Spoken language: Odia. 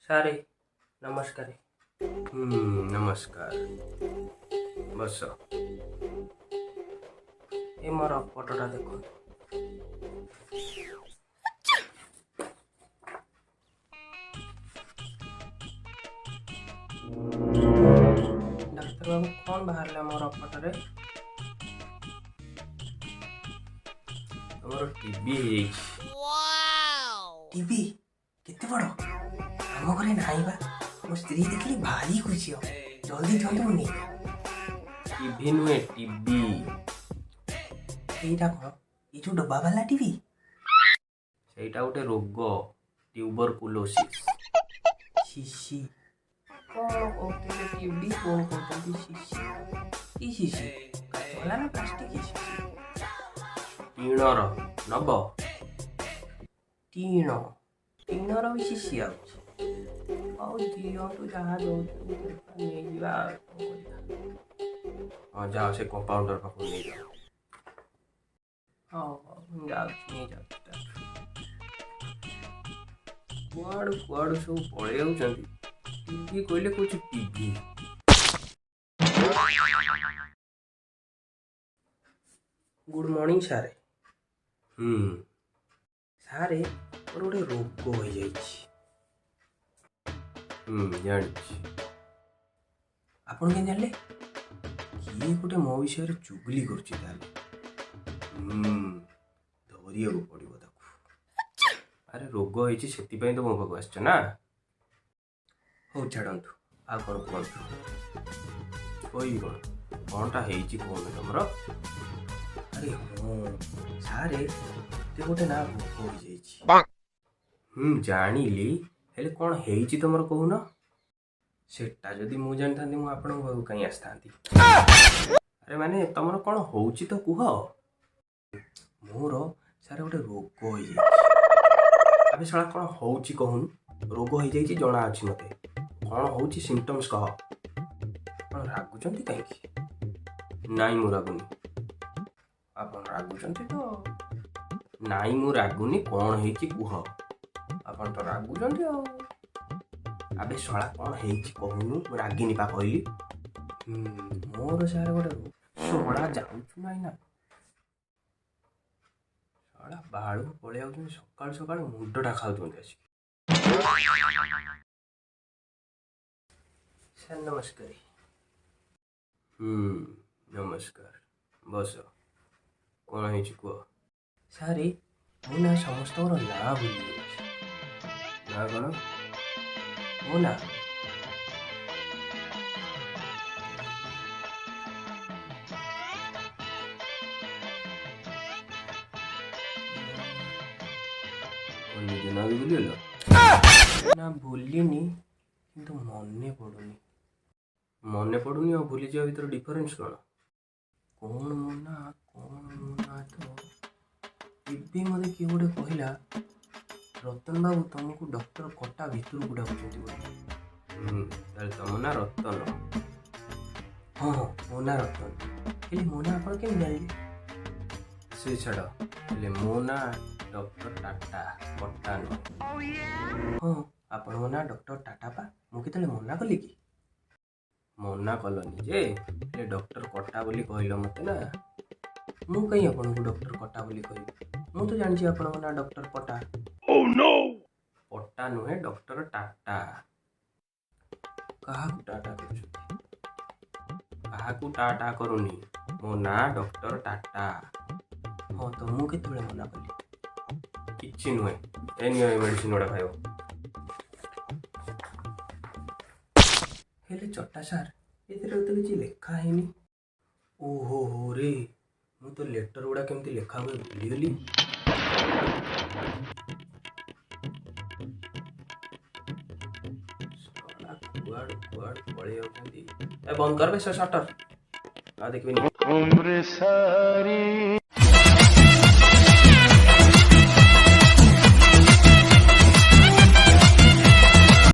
ସାରେ, ନମସ୍କାର। ହୁଁ, ନମସ୍କାର, ବସ। ଏ ମୋର ଫଟୋଟା ଦେଖନ୍ତୁ। ଡାକ୍ତର ବାବୁ, କ'ଣ ବାହାରିଲା ମୋର ଫଟୋରେ? ତମର ଟିବି ହେଇଯାଇଛି। ଟିବି? କେତେ ବଡ଼? ଆମ ଘରେ ନାହିଁ ବା। ମୋ ସ୍ତ୍ରୀ ଦେଖିଲେ ଭାରି ଖୁସି ହବ। ଜଲ୍ଦି ଦିଅନ୍ତୁ, ମୁଁ ନେଇଯାଏ। ଟିଭି ନୁହେଁ, ଟିବି। ଏଇଟା କ'ଣ, ଏଇ ଯୋଉ ଡବା ବାଲା ଟିଭି? ସେଇଟା ଗୋଟେ ରୋଗ, ଟ୍ୟୁବରକୁଲୋସିସ୍। ଶିଶି କ'ଣ କହୁଥିଲେ? ଟିଭି, ପୁଣି କହୁଛନ୍ତି ଶିଶି। କି ଶିଶି, କାଚ ନା ପ୍ଲାଷ୍ଟିକ ଶିଶି? ଟିଣର ନବ? ଟିଣ? ଟିଣର ବି ଶିଶି ଆଉଛି? ହଉ, ଦିଅନ୍ତୁ, ଯାହା ଦଉଛନ୍ତି ନେଇଯିବା, ଆଉ କ'ଣ କରିବା? ହଁ, ଯାଅ, ସେ କମ୍ପାଉଣ୍ଡର ପାଖକୁ ନେଇଯାଅ। ହଉ ହଉ, ମୁଁ ଯାଉଛି, ନେଇଯାଉଛି ତାଠୁ। କୁଆଡ଼ୁ କୁଆଡ଼ୁ ସବୁ ପଳେଇ ଆଉଛନ୍ତି। ଟିଭି କହିଲେ କହୁଛି ଟିଭି। Good morning sir. ହୁଁ। ସାରେ, ମୋର ଗୋଟେ ରୋଗ ହେଇଯାଇଛି। ହୁଁ, ଜାଣିଛି। ଆପଣ କେମିତି ଜାଣିଲେ? କିଏ ଗୋଟେ ମୋ ବିଷୟରେ ଚୁଗଲି କରୁଛି ତାହେଲେ। ହୁଁ। ଧରିବାକୁ ପଡ଼ିବ ତାକୁ। ଆରେ, ରୋଗ ହେଇଛି, ସେଥିପାଇଁ ତ ମୋ ପାଖକୁ ଆସିଛ ନା? ହଉ ଛାଡ଼ନ୍ତୁ, ଆଉ କ'ଣ କୁହନ୍ତୁ? କହିବି କ'ଣ? କ'ଣଟା ହେଇଛି କହୁନ ତମର? ଆରେ ହଁ ସାରେ, ମତେ ଗୋଟେ ନା ରୋଗ ହେଇଯାଇଛି। ହୁଁ, ଜାଣିଲି, ହେଲେ କ'ଣ ହେଇଛି ତମର କହୁନ? ସେଟା ଯଦି ମୁଁ ଜାଣିଥାନ୍ତି, ମୁଁ ଆପଣଙ୍କ ପାଖକୁ କାହିଁ ଆସିଥାନ୍ତି? ଆରେ ମାନେ, ତମର କ'ଣ ହଉଛି ତ କୁହ। ମୋର ସାର୍ ଗୋଟେ ରୋଗ ହେଇଯାଇଛି। ଆବେ ଶଳା, କ'ଣ ହଉଛି କହୁନୁ? ରୋଗ ହେଇଯାଇଛି ଜଣା ଅଛି ମତେ, କ'ଣ ହଉଛି ସିମ୍ପଟମ୍ସ କହ। ଆପଣ ରାଗୁଛନ୍ତି କାହିଁକି? ନାଇଁ, ମୁଁ ରାଗୁନି। ଆପଣ ରାଗୁଛନ୍ତି ତ। ନାଇଁ, ମୁଁ ରାଗୁନି, କ'ଣ ହେଇଛି କୁହ। ଆପଣ ତ ରାଗୁଛନ୍ତି ଆଉ। ଆବେ ଶଳା, କ'ଣ ହେଇଛି କହୁନୁ? ମୁଁ ରାଗିନି ପା କହିଲି। ମୋର ସାର୍ ଗୋଟେ ଶଳା ଯାଉଛୁ ନାଇଁ ନା, ଶଳା ବାଳୁକୁ ପଳେଇ ଆଉଛନ୍ତି ସକାଳୁ ସକାଳୁ, ମୁଣ୍ଡଟା ଖାଉଛନ୍ତି ଆସିକି। ସାର୍, ନମସ୍କାର। ହୁଁ, ନମସ୍କାର, ବସ। କ'ଣ ହେଇଛି କୁହ। ସାରେ, ମୁଁ ନା ସମସ୍ତଙ୍କର ନାଁ ଭୁଲି ଯାଉଛି। ନା କ'ଣ? ମୋ ନାଁ କ'ଣ ନିଜ ନାଁ ବି ଭୁଲିଗଲ? ନା, ଭୁଲିନି, କିନ୍ତୁ ମନେ ପଡ଼ୁନି। ମନେ ପଡ଼ୁନି ଆଉ ଭୁଲିଯିବା ଭିତରେ ଡିଫରେନ୍ସ କ'ଣ? କ'ଣ ମୋ ନାଁ, କ'ଣ ମୋ ନାଁ ତ ଏବେ ମୋତେ କିଏ ଗୋଟେ କହିଲା, ରତନ ବାବୁ, ତମକୁ ଡକ୍ଟର କଟା ଭିତରକୁ ଡାକୁଛନ୍ତି ବୋଲି। ହୁଁ, ତାହେଲେ ତମ ନାଁ ରତନ? ହଁ ହଁ, ମୋ ନାଁ ରତନ। ହେଲେ ମୋ ନାଁ ଆପଣ କେମିତି ଜାଣିଲେ? ସେ ଛାଡ଼, ହେଲେ ମୋ ନାଁ ଡକ୍ଟର ଟାଟା, କଟା ନୁହେଁ। ହଁ, ଆପଣଙ୍କ ନାଁ ଡକ୍ଟର ଟାଟା ପା। ମୁଁ କେତେବେଳେ ମନା କଲି କି? ମନା କଲନି ଯେ, ହେଲେ ଡକ୍ଟର କଟା ବୋଲି କହିଲ ମତେ ନା? ମୁଁ କାହିଁ ଆପଣଙ୍କୁ ଡକ୍ଟର କଟା ବୋଲି କହିବି? ମୁଁ ତ ଜାଣିଛି ଆପଣଙ୍କ ନାଁ ଡକ୍ଟର ପଟା। ପଟା ନୁହେଁ, ଡକ୍ଟର ଟାଟା। କାହାକୁ ଟାଟା କରୁଛନ୍ତି? କାହାକୁ ଟାଟା କରୁନି, ମୋ ନାଁ ଡକ୍ଟର ଟାଟା। ହଁ ତ, ମୁଁ କେତେବେଳେ ମନା କଲି? କିଛି ନୁହେଁ, ଏ ନିଅ, ଏ ମେଡ଼ିସିନ ଗୁଡ଼ା ଖାଇବ। ହେଲେ ଚଟା ସାର୍, ଏଥିରେ ତ କିଛି ଲେଖା ହେଇନି। ଓହୋ ହୋ ରେ, ମୁଁ ତ ଲେଟର ଗୁଡ଼ା କେମିତି ଲେଖା ହୁଏ ଭୁଲିଗଲି। ଶଳା କୁଆଡ଼ୁ କୁଆଡ଼ୁ ପଳେଇ ଯାଉଛନ୍ତି। ଏ ବନ୍ଦ କର ବେ ସେ ସଟର, ଆଉ ଦେଖିବିନି।